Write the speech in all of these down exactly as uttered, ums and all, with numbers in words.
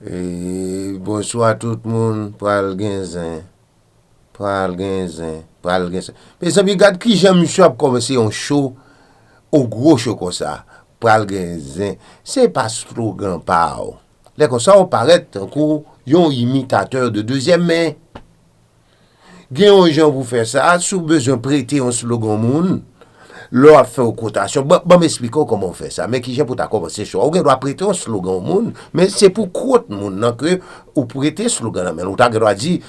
E, bonswa tout moun, pral gen zen. Pral gen zen, pral gen zen. Mezanmi, gad kijan misye ap kòmanse yon show, yon gwo show konsa. Pral gen zen. Se pa slogan pa w. Lè konsa, w parèt tankou yon imitatè de dezyèm men. Gen yon jan pou fè sa, si w bezwen prete yon slogan moun, lè w ap fè yon kotasyon, ban, ban m esplike w kòman w fè sa. Men kijan pou w ta kòmanse show a. Ou gen dwa prete yon slogan moun, men se pou kwot moun nan ke ou prete slogan nan men l. Ou ta gen dwa di,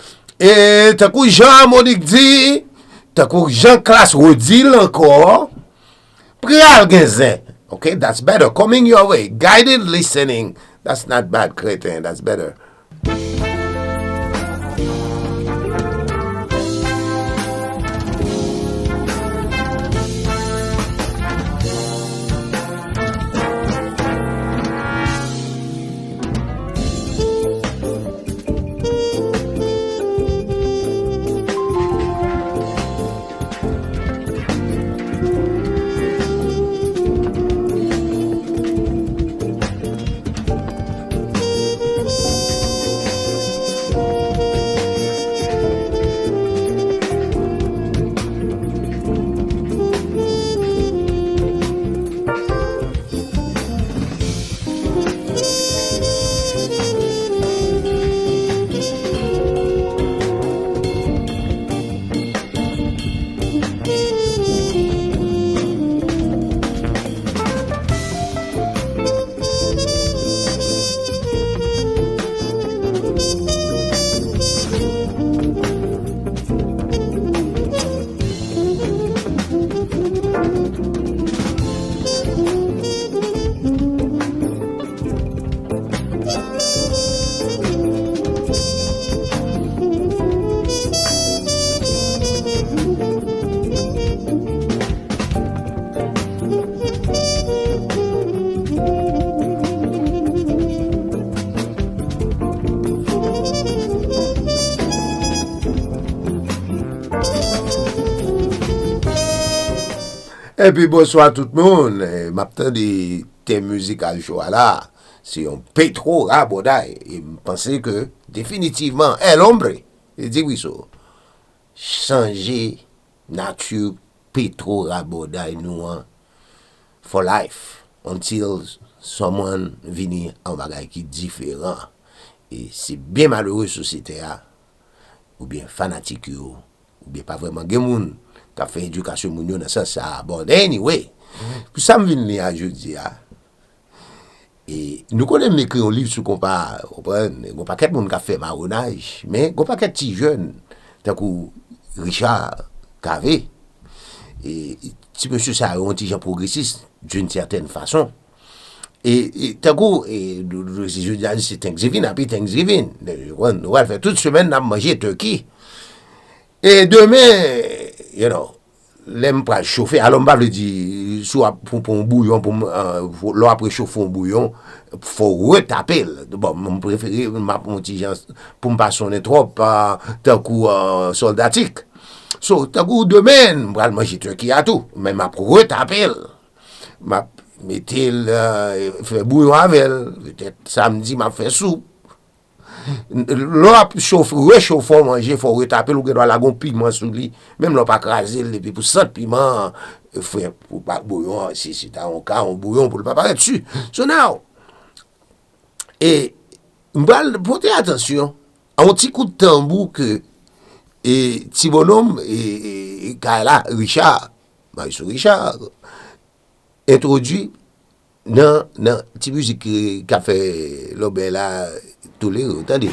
e tankou Jean Monique di, tankou Jean Classe redi l ankò, pral gen zen. Ok, that's better. Coming your way. Guided listening. That's not bad, kreten. That's better. Epi bonswa tout moun. Eh, m ap tande tèm mizikal show a la. Se yon petro rabòday. E m panse ke definitivman, El Hombre, e di wi so, chanje nati petro rabòday nou an for life, until someone vini an bagay ki diferan. E se byen malere sosyete a, oubyen fanatik yo, oubyen pa vrèman gen moun k ap fè edikasyon moun yo nan sans sa a. Bon, anyway, pou sa m vin li a jodi a, e nou konnen m ekri yon liv sou konpa, w konprann, gen yon pakèt moun k ap fè mawonaj, men gen yon pakèt ti jèn, tankou Richard Cavé, e ti mesye sa yo yon ti jan pwogresis, d'une certaine façon. E, e tankou, e, nou, nou, si jodi a se Thanksgiving, apre Thanksgiving, nou, nou pral fè tout semèn n ap manje turkey. E demen, you know, lè m pral chofe, alò m pa vle di, si w ap pou, pou yon bouyon, pou m, eh, pou, lè w ap rechofe yon bouyon, fò w retape l. Bon, m prefere, m ap yon ti jan, pou m pa sonnen twòp, eh, tankou, eh, sòldatik. So, tankou demen, m pral manje turkey a tou, men m ap retape l. M ap mete l, eh, fè bouyon avè l. Petèt samdi, m ap fè soup. Lè w ap chofe, rechofe yon manje, fò w retape l, ou gen dwa lage yon piman sou li. Menm lè w pa kraze l, epi pou sant piman an, fre, pou pa bouyon an, si, si ta yon ka, yon bouyon pou l pa parèt si. So now, e, m pral pote atansyon a yon ti kout tanbou ke, e, ti bononm, e, e, e, kay la, Richard, Maestro Richard, entwodui nan, nan ti mizik ki, k ap fè lòbèy la tolere w. Tande.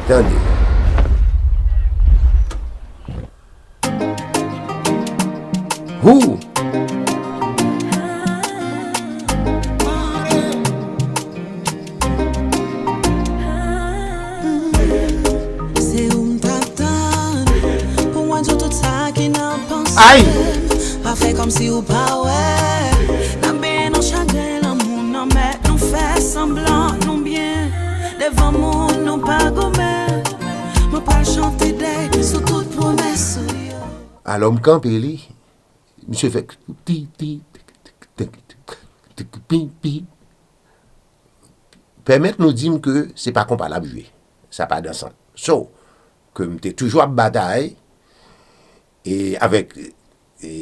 Tande. Hou! Se ou m t ap tann pou mwen di w tout sa ki nan panse m. Pa fè kòmsi ou pa wè. N ap benyen nan chagren lanmou nan mè. Nou fè sanblan nou byen. Devan moun nou pa goumen. Mwen pral chante dèy sou tout pwomès ou yo. Alò m kanpe li. Misye fè ti, ti, ti, ti, ti, ti, ti, pi, pi. pèmèt nou di m ke se pa konpa l ap jwe. Sa pa dans an. So, ke m te toujou ap batay e avèk e,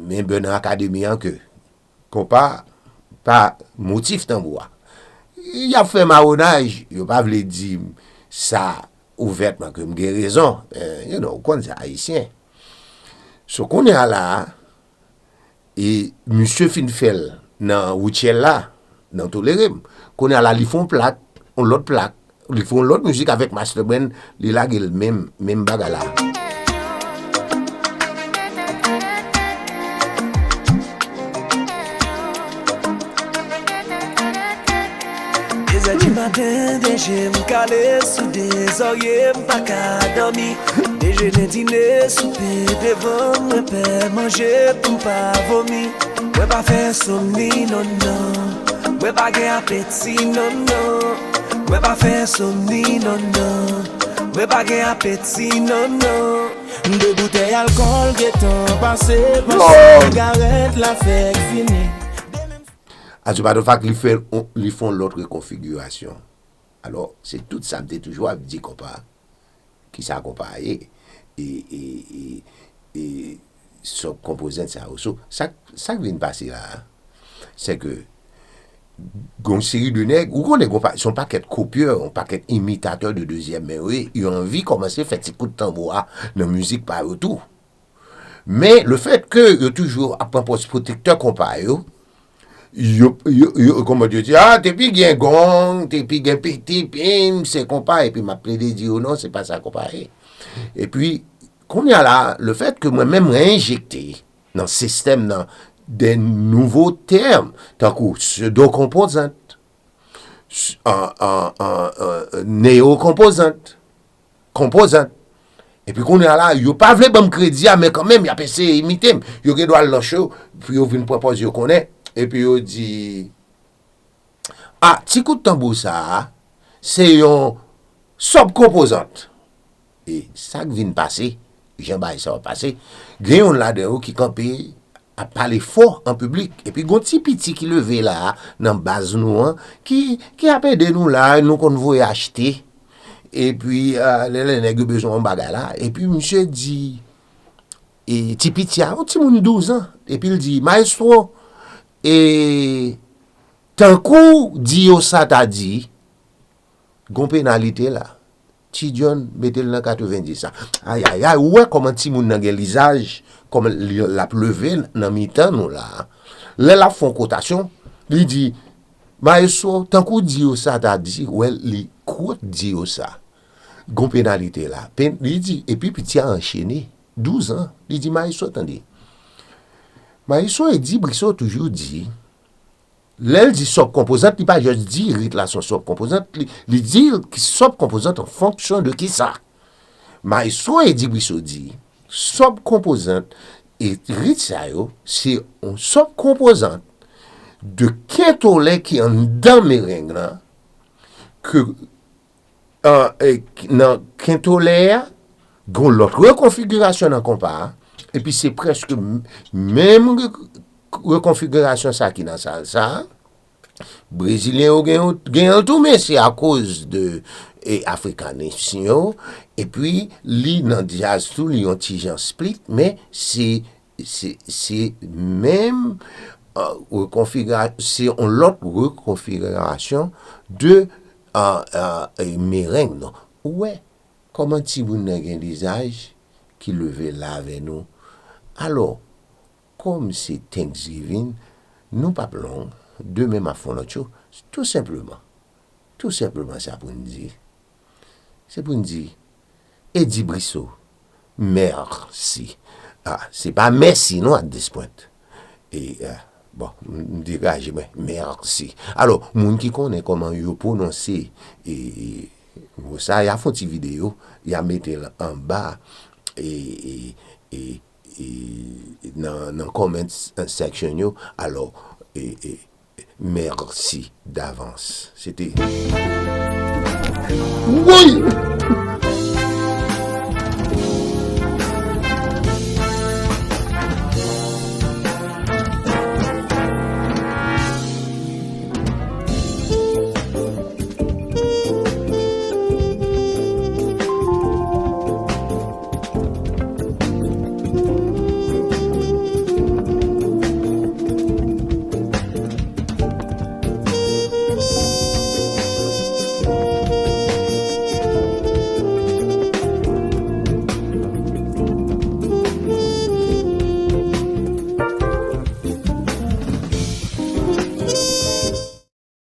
menm nan akademi an ke konpa pa motif tanbou a. Y ap fè mawonaj, yo pa vle di m sa ouvètman ke m gen rezon. Eh, you know, ou konn sa, Ayisyen. So, kounye a la, e misye fin fè l nan Woutchèl la, nan Tolere m. Kounye a la, li fè yon plak, yon lòt plak, li fè yon lòt mizik avèk Master Brand, li lage l menm, menm bagay la. Dezè di maten, de je m kale sou de zòrye, m pa ka dòmi. Dejene, dine, soupe, devan mwen pè manje pou m pa vomi. Mwen pa fè ensomni, non, non. Mwen pa gen apeti, non, non. Mwen pa fè ensomni, non, non. Mwen pa gen apeti, non, non. De boutèy alkòl gentan pase, pase sigarèt la fèk fini. As a matter of fact, li fè, li fè yon lòt rekonfigirasyon. Alò, se tout sa m te toujou ap di konpa. Kisa konpa ye? E, e, e, e sòb konpozant sa yo. So, sa, sa k vin pase la a, se ke gon seri de nèg, ou konnen gon pa, se yon pakèt kopyè, yon pakèt imitatè de dezyèm men yo ye, yo anvi kòmanse fè ti kout tanbou a nan mizik pa yo tou. Men, le fèt ke yo toujou ap pran pòz pwotektè konpa yo, yo, yo, yo, kòman yo di, ah, depi gen gong, depi gen piti, pim, se konpa, epi m ap plede di yo non, se pa sa konpa ye. Epi, kounye a la, le fèt ke mwen menm mwen enjekte nan sistèm nan de nouvo tèm, tankou pseudo-konpozant, s- an, an, an, an, neo-konpozant, konpozant. Epi kounye a la, yo pa vle ban m kredi a, men kanmenm, y ap eseye imite m. Yo gen dwa al nan show pou yo vin pran pòz yo konnen. Epi yo di, ah, ti kout tanbou sa a, se yon sòb konpozant. E sa k vin pase, jan bagay sa yo pase, gen youn ladan yo ki kanpe ap pale fò an piblik. Epi gon ti piti ki leve la a, nan baz nou an, ki, ki ap ede nou la, nou konn voye achte. Epi, ah, lè, lè nèg yo bezwen yon bagay la. Epi misye di, e, ti piti a, yon timoun douz an. Epi l di, maestro, e, tankou di yo sa ta di, gon penalite la. Ti John mete l nan katrevenndis la. Ayayay, ou wè kòman timoun nan gen lizaj, kòman li, l ap leve nan mitan nou la. Lè l ap fè yon kotasyon, li di, maestro, tankou di yo sa ta di, wè li kwot di yo sa. Gon penalite la. Pen, li di, epi piti a anchene, douz an, li di, maestro, tande. Maestro Eddy Brissot toujou di, lè l di sòb konpozant, li pa jis di rit la se yon sòb konpozant, li, li di l ki sòb konpozant an fonksyon de kisa. Maestro Eddy Brissot di, sòb konpozant e rit sa yo, se yon sòb konpozant de kentolè ki anndan mereng lan, ke an, e, nan kentolè a, gon lòt rekonfigirasyon nan konpa a, epi se prèske m- menm re- rekonfigirasyon sa ki nan salsa a. Brezilyen yo gen, gen l tou, men se akoz de e, afrikanis yo, epi li nan djaz tou, li yon ti jan split, men se, se, se menm, e, rekonfigira- se yon lòt rekonfigirasyon de e, e, e, mereng nan. Ou wè kòman timoun nan gen lizaj ki leve la avè nou. Alò, kòm se Thanksgiving, nou p ap long, demen m ap fè yon lòt show, tou senpleman. Tou senpleman sa pou n di. Se pou n di, Eddy Brissot, mèsi. Ah, se pa mèsi non, at this point. E, ah, bon, m degaje mwen, mèsi. Alò, moun ki konnen kòman yo pwononse e, e, mo sa, y a fè yon ti videyo, y a mete l anba e, e, e, e, nan, nan comment section yo. Alò, e, e, mèsi davans. Se te. Woy!